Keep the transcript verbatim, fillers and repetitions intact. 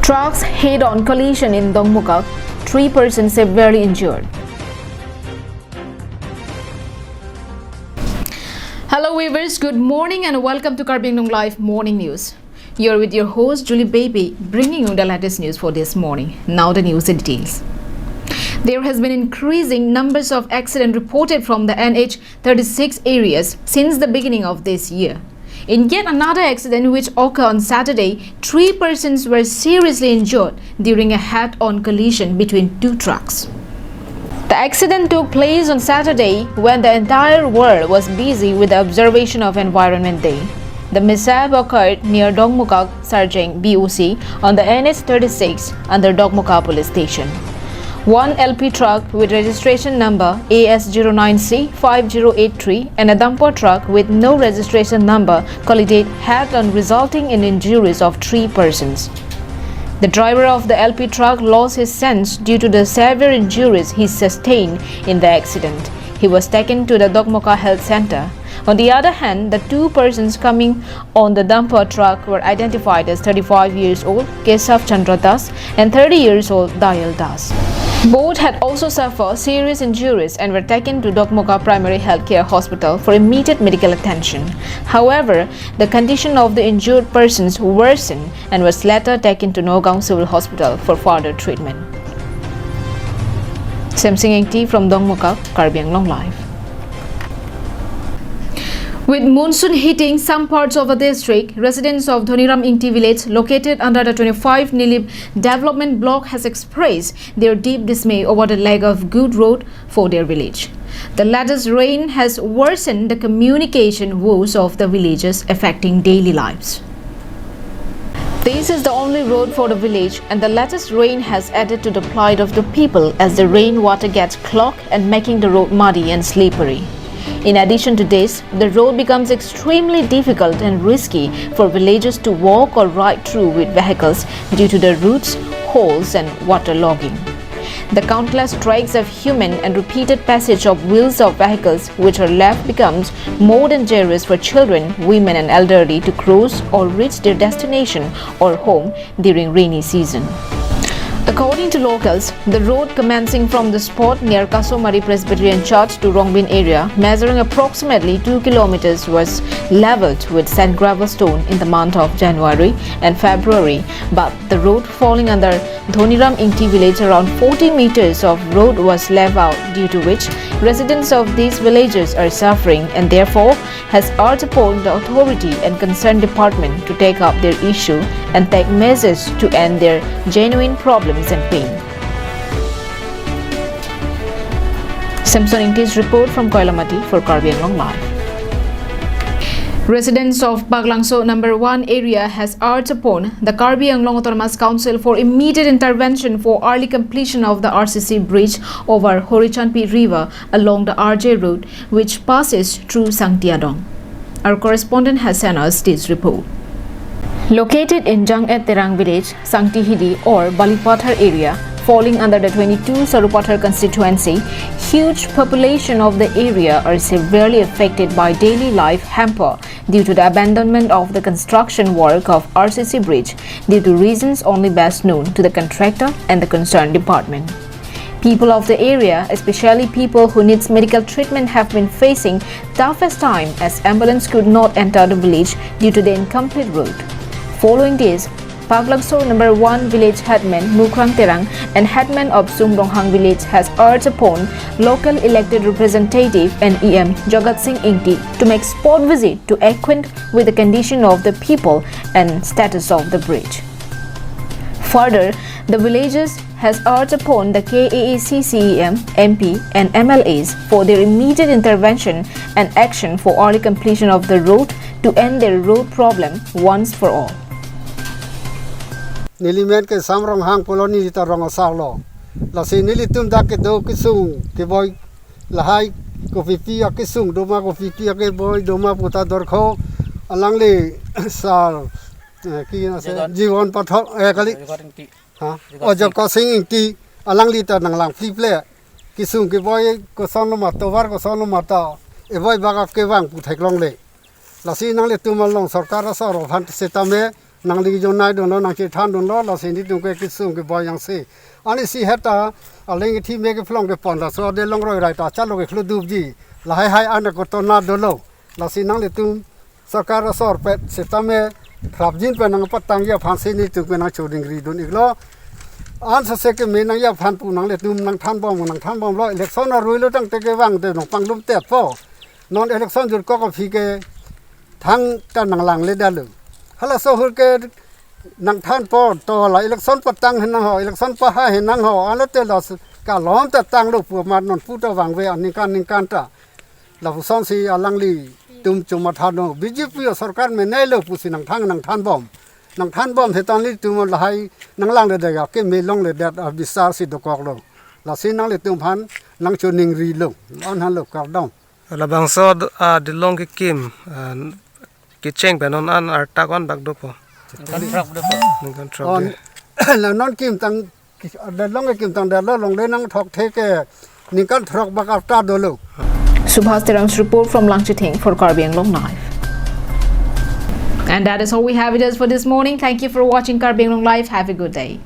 Trucks head-on collision in Dokmoka, three persons severely injured. Hello viewers, good morning and welcome to Karbi Anglong Live Morning News. You're with your host Julie Baby, bringing you the latest news for this morning. Now the news in details. There has been increasing numbers of accident reported from the N H thirty-six areas since the beginning of this year. In yet another accident which occurred on Saturday, three persons were seriously injured during a head-on collision between two trucks. The accident took place on Saturday when the entire world was busy with the observation of Environment Day. The mishap occurred near Dokmoka Sarjeng B O C on the N H thirty-six under Dokmoka Police Station. One L P truck with registration number A S zero nine C five zero eight three and a dumper truck with no registration number collided head-on, resulting in injuries of three persons. The driver of the L P truck lost his sense due to the severe injuries he sustained in the accident. He was taken to the Dokmoka Health Center. On the other hand, the two persons coming on the dumper truck were identified as thirty-five years old Kesav Chandra Das and thirty years old Dayal Das. Both had also suffered serious injuries and were taken to Dokmoka Primary Healthcare Hospital for immediate medical attention. However, the condition of the injured persons worsened and was later taken to Nagaon Civil Hospital for further treatment. Semsing Engti from Dokmoka, Karbi Anglong Live. With monsoon hitting some parts of the district, residents of Dhoniram Ingti village, located under the twenty-five Nilip development block, has expressed their deep dismay over the lack of good road for their village. The latest rain has worsened the communication woes of the villagers, affecting daily lives. This is the only road for the village, and the latest rain has added to the plight of the people as the rainwater gets clogged and making the road muddy and slippery. In addition to this, the road becomes extremely difficult and risky for villagers to walk or ride through with vehicles due to the roots, holes, and waterlogging. The countless strikes of human and repeated passage of wheels of vehicles which are left becomes more dangerous for children, women, and elderly to cross or reach their destination or home during rainy season. According to locals, the road commencing from the spot near Kasomari Presbyterian Church to Rongbin area, measuring approximately two kilometers, was leveled with sand gravel stone in the month of January and February, but the road falling under Dhoniram Ingti village, around forty meters of road was left out, due to which residents of these villages are suffering and therefore has urged upon the authority and concerned department to take up their issue and take measures to end their genuine problems and pain. Samson Ingti's report from Koilamati for Karbi Anglong Live. Residents of Baglangso number one area has urged upon the Karbi Anglong Autonomous Council for immediate intervention for early completion of the R C C bridge over Horichanpi River along the R J Road, which passes through Sangti Adong. Our correspondent has sent us this report. Located in Jang-et Terang village, Sangti Hidi or Balipathar area, falling under the twenty-two Sarupathar constituency, huge population of the area are severely affected by daily life hamper due to the abandonment of the construction work of R C C bridge due to reasons only best known to the contractor and the concerned department. People of the area, especially people who needs medical treatment, have been facing toughest time as ambulance could not enter the village due to the incomplete road. Following this, Baglangso number one village headman Mukrang Terang and headman of Sumronghang village has urged upon local elected representative and E M Jagat Singh Ingti to make spot visit to acquaint with the condition of the people and status of the bridge. Further, the villagers has urged upon the K A A C C E M, M P and M L As for their immediate intervention and action for early completion of the road to end their road problem once for all. Neli men ke Samronghang pulo, neli ta rong asar lo. Lasi nelitum dak kedo kesung keboi lahai, kopipi akesung doma, kopipi akeboi doma puta dorkho alangli sar, eh, ki nase Jagat. Jiwan Pathak, eh, kali. Jagat Ingti. Ha? Jagat O Jagat Singh. Singh Ingti, alangli ta nanglang pliple. Kesung keboi koson lo ma tovar, koson lo ma ta eboi bak akevang pu theklongle. Lasi nanglitum along sorkar asor aphan setame Nangli jonai dunlo, nangchethan dunlo, lasi nelitum ke kesung keboi jongsi. Ani si heta, aling ithi me kephlong kepon laso de longroi rai ta chalo ke khludupji. Lahai hai ana kotona dolo. Lasi nanglitum sorkar asor pet setame prapjin pen nangpatangji aphansi nelitum ke nangchoningri dun iklo. An sase keme nangji aphan pu nanglitum nangthanbom nangthanbomlo, election arui lo tangte kevang de nangpanglum tetpo. Non election jurkok aphi ke thangta nanglangle detlo. Halaso ahut ke nangthanpo to la election patang henang ho, election paha henang ho, alote la s-, kalom ta tanglo pu amat non puta vangve aningkan ningkan ta. Lapusonsi alanglitum chomatha no, B J P sorkar menei lo pusi nangthan nangthanbom. Nangthanbom hetan nelitum lahai nanglangledet ya keme longledet abisar si dokoklo. Lasi nanglitum aphan nangchoningrilo. An hanlo kardom. Labangso ad-, adilong kekim, ah, kecheng pen non an arta ko-an bak dopo. Ningkan throk dopo. Ningkan throk On, de. La non kim tang, adilong kekim tangdetlo, longle nangthokthe ke ningkan throk bak arta dolo. Subhas Terang's report from Langchithing for Karbi Anglong Live. And that is all we have it is for this morning. Thank you for watching Karbi Anglong Live. Have a good day.